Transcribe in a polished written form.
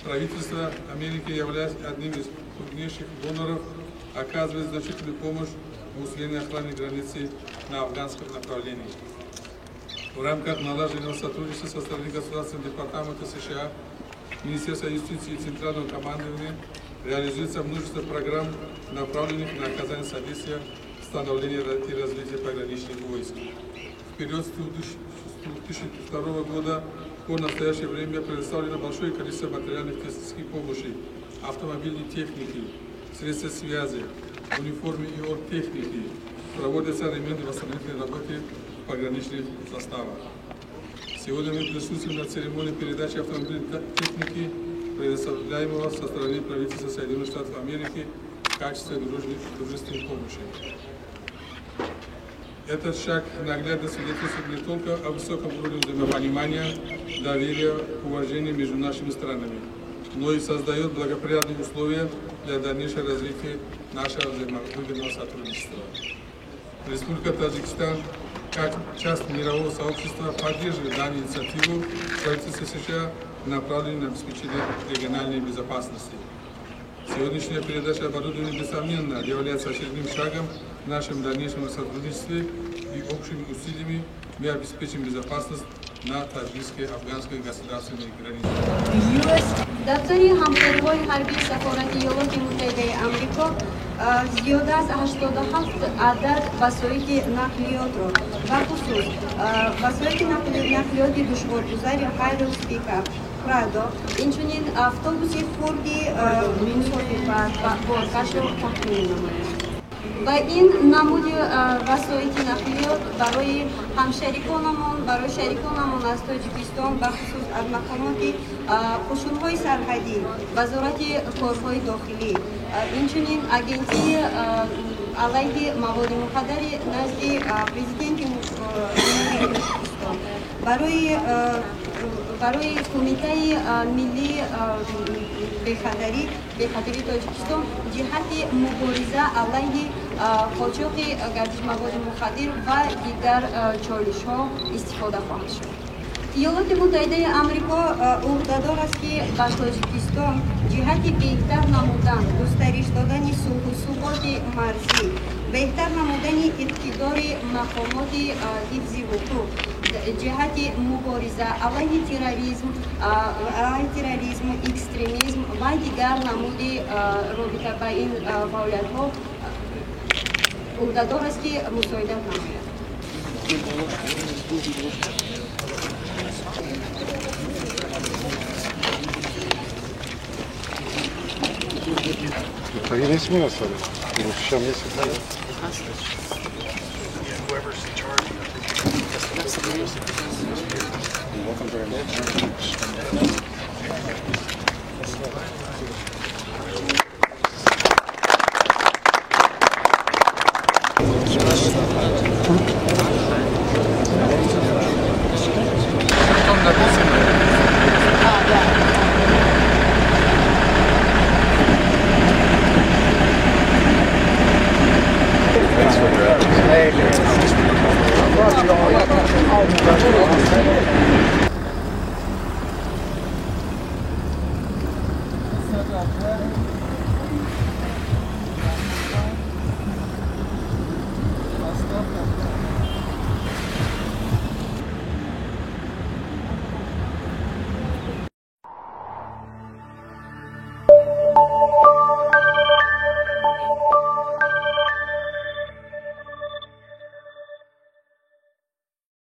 Правительство Америки, являясь одним из крупнейших доноров, оказывает значительную помощь в усилении охраны границы на афганском направлении. В рамках налаженного сотрудничества со стороны Государственного департамента США, Министерства юстиции и Центрального командования реализуется множество программ, направленных на оказание содействия в становлении и развитии пограничных войск. В период с 2002 года по настоящее время предоставлено большое количество материальных технических помощи, автомобильной техники, средств связи, униформы и оргтехники. Проводятся ремонтно-восстановительные работы в пограничных заставах. Сегодня мы присутствуем на церемонии передачи автомобильной техники, предоставляемого со стороны правительства Соединенных Штатов Америки в качестве дружественной помощи. Этот шаг наглядно свидетельствует не только о высоком уровне взаимопонимания, доверия, уважения между нашими странами, но и создает благоприятные условия для дальнейшего развития нашего взаимовыгодного сотрудничества. Республика Таджикистан, как часть мирового сообщества, поддерживает данную инициативу правительства США, направленную на обеспечение региональной безопасности. Сегодняшняя передача оборудования, несомненно, является очередным шагом в нашем дальнейшем сотрудничестве, и общими усилиями мы обеспечим безопасность на таджикско-афганской государственной границе. Дафтари ҳамкориҳои ҳарбии Сафорати Иёлоти Муттаҳидаи Амрико зиёда аз 87 адад васоити нақлиётро, бахусус васоити нақлиёти душворгузари Хайлюкс пикап, Прадо, инчунин автобуси хурди мусофирбар ва боркашро тақдим менамояд. Ва ин намуди васоити нақлиёт барои ҳамшариконамон, барои шариконамон аз Тоҷикистон, бахусус аз мақомоти қушунҳои сарҳадӣ, Вазорати корҳои дохилӣ, инчунин Агентии алайҳи маводи мухаддари назди Президенти Ҷумҳурии Тоҷикистон, барои Кумитаи миллии бехатарии Тоҷикистон ҷиҳати мубориза алайҳи қочоқи гардиши маводи мухаддир ва дигар чолишҳо истифода хоҳад шуд. Иёлоти Муттаҳидаи Амрико ӯҳдадор аст, ки ба Тоҷикистон ҷиҳати беҳтар намудан, густариш додани сулҳу суботи марзӣ, беҳтар намудани иқтидори мақомоти ҳифзи ҳуқуқ, ҷиҳати мубориза алайҳи терроризм, экстремизм ва дигар намуди робита ба ин фаъолиятҳо ӯҳдадор аст, ки мусоидат намояд. Поставка.